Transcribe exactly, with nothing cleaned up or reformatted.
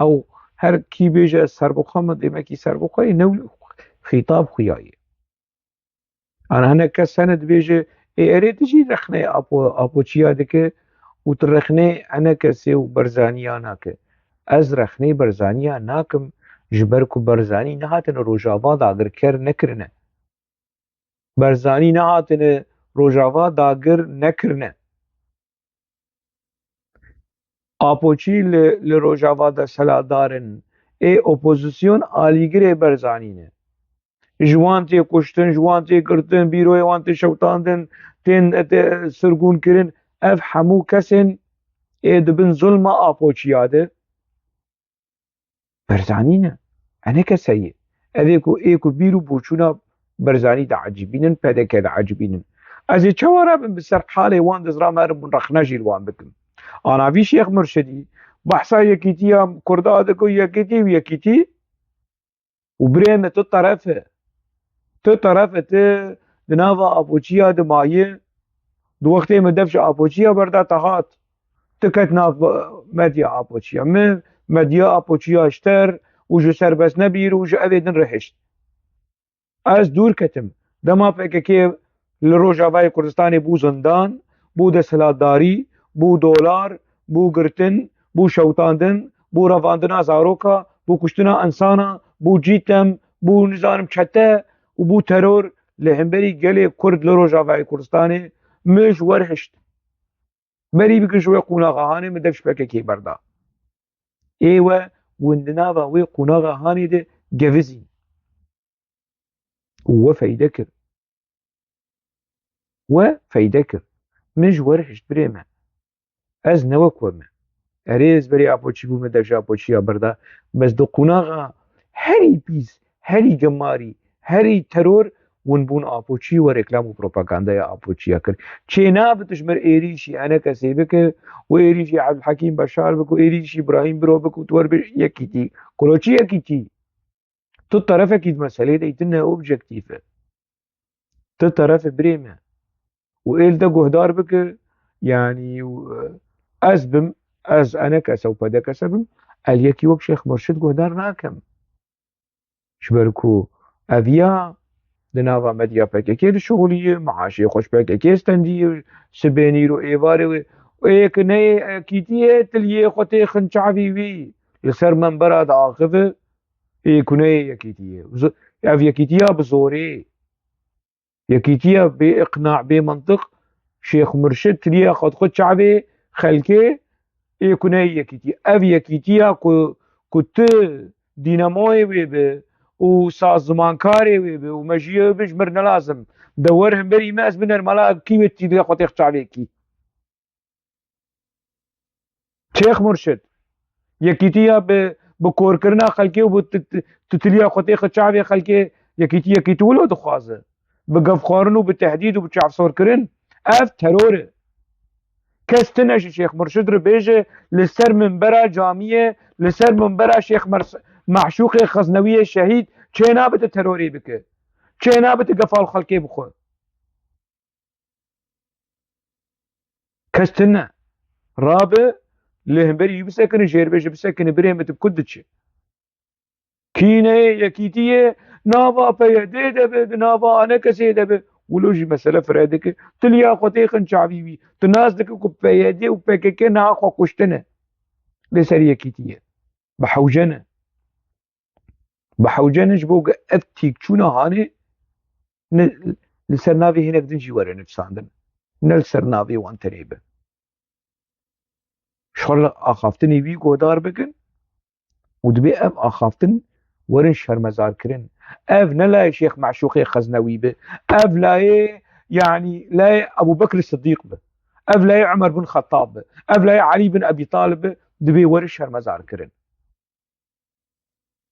Ew her kî bêje ez serbixwe me, demekî serbixwe ye, ne wî xîtab xuya ye. Ana hinek kes hene dibêje, ê erê tu jî rexneyê Apo-, Apoçiya dike û tu rexneyê ene kesê û Berzaniya nake. Ez rexneyê Berzaniya nakim, ji ber ku Berzanî nehatine Rojava dagirker nekirine. Berzanî nehatine Rojava dagir nekirine. Apoçî li, li Rojava desthilatdar in. Ê opozîsyon alîgirê Berzanî ne. Ji wan tê kuştin, ji wan tê girtin, bîroyê wan tê şewitandin, tên, tê sirgûn kirin. Ev hemû kesên ê di bin zulma Apoçiya de Berzanî ne. Ene kese ye. Ev ê ku, ê ku bîr û boçûna Berzanî diecibînin, P D K diecibînin. Ez ê çawa rabim bi ser halê wan, dizra me herin bûn rexne jî li wan bikim. Ana vî Şêx Murşidî behsa yekîtiya Kurda dike û yekîtî û yekîtî û birê me tu teref e. Tu teref e, tu di nava Apoçiya de mayî. Di wextê me dev ji Apoçiya berda te hat. Tu ket nav medya Apoçiya. Min medya Apoçiya ji te re û ji serbestnebîr û ji evê din re hişt. Ez dûr ketim. Dema P K K li Rojavayê Kurdistanê bû zindan, bû desthilatdarî, bû dolar, bû girtin, bû şewitandin, bû revandina zaroka, bû kuştina insana, bû cîtem, bû nizanim çete û bû teror li hemberî gelê Kurd li Rojavayê Kurdistanê min ji wer hişt. Berî bikin ji wê qonaxa hanê min dev ji P K K berda. Ê we hûn di nava wê qonaxa hanê de gevizîn. Û we feyde kir. We feyde kir. Min ji wer hişt birê me. Ez ne wek we me. Erê ez berê Apoçî bûme, dev ji Apoçiya berda. Bes di qonaxa herî pîs, herî gemarî, herî teror, hûn bûn Apoçî we reklam û propagandaya Apoçiya kir. Çê nabe tu ji mir êrîşî enekesê bike û êrîşî Ebdulhekîm Beşar bike û êrîşî Îbrahîm Biro bike û tu wer bi yekîtî. Kulo çi yekîtî? Tu terefekî di meselê de yî, tu ne objektîf e. Tu teref e birê me. Û êl te guhdar bike, yanî, û, e, ez bim, ez enekese û P D Kese bim, el yekî wek Şêx Murşid guhdar nakim. Ji ber ku ev ya di nava medya P K K dişuxulî, maaşê xwe ji P K K stendiye, sibênî û êvarê wê. Ê ku neyê yekîtiyê, tiliyê xwe têxin çavî wî. Li ser membera diaxive, ê ku neyê yekîtiyê. Zo-, ev yekîtiya bi zorê. Yekîtiya bê iqna, bê mintiq, Şêx Murşid tiriya xwe dixwe çavê xelkê, ê ku ne yekîtî. Ev yekîtiya ku, ku tu dînamoyê wê bi û sazmankarê wê bi û mejiyê wê bi, ji mir ne lazim. De wer hemberî me, ez binerim, mala kî wê tiriya xwe têx çavê kî. Şêx Murşid, yekîtiya bi, bi korkirina xelkê û bi ti-, ti-, titiliya xwe têxe çavê xelkê, yekîtî, yekîtî wilo dixwaze. Bi gefxwarin û bi tehdîd û bi çavsorkirin, ev teror e. Kes tune ji Şêx Murşid re bêje, li ser minbera camiyê, li ser minbera Şêx Mers-, Meşûqê Xeznewiyê şehîd, çênabe tu terorê bike. Çênabe tu gefa li xelkê bixwe. Kes tune. Rabe, li hemberî wî bisekine, jêrbêje bisekine, birê min tu bi ku diçe? Kîneyê yekîtiyê nava P Y D de be, di nava anekesê de be. Wilo jî mesele fire dike. Tiliya xwe têxin çavî wî. Tu nas dike ku P Y D û P K K niha xwe kuştine. Li ser yekîtiyê. Bi hewce ne. Bi hewce ne ji bo ku ev têkçûna hanê ne li ser navê hinek din jî were nivîsandin. Ne li ser navê wan tenê be. Ji xwe li axaftinê wî guhdar bikin û dibê ev axaftin werin şermezarkirin. Ev ne layê Şêx Meşûqê Xeznewî be. Ev layê, yanî layê Ebû Bekir Sidîq be. Ev layê Umer bin Xettab be. Ev layê Elî bin Ebî Talib be. Dibê werin şermezarkirin.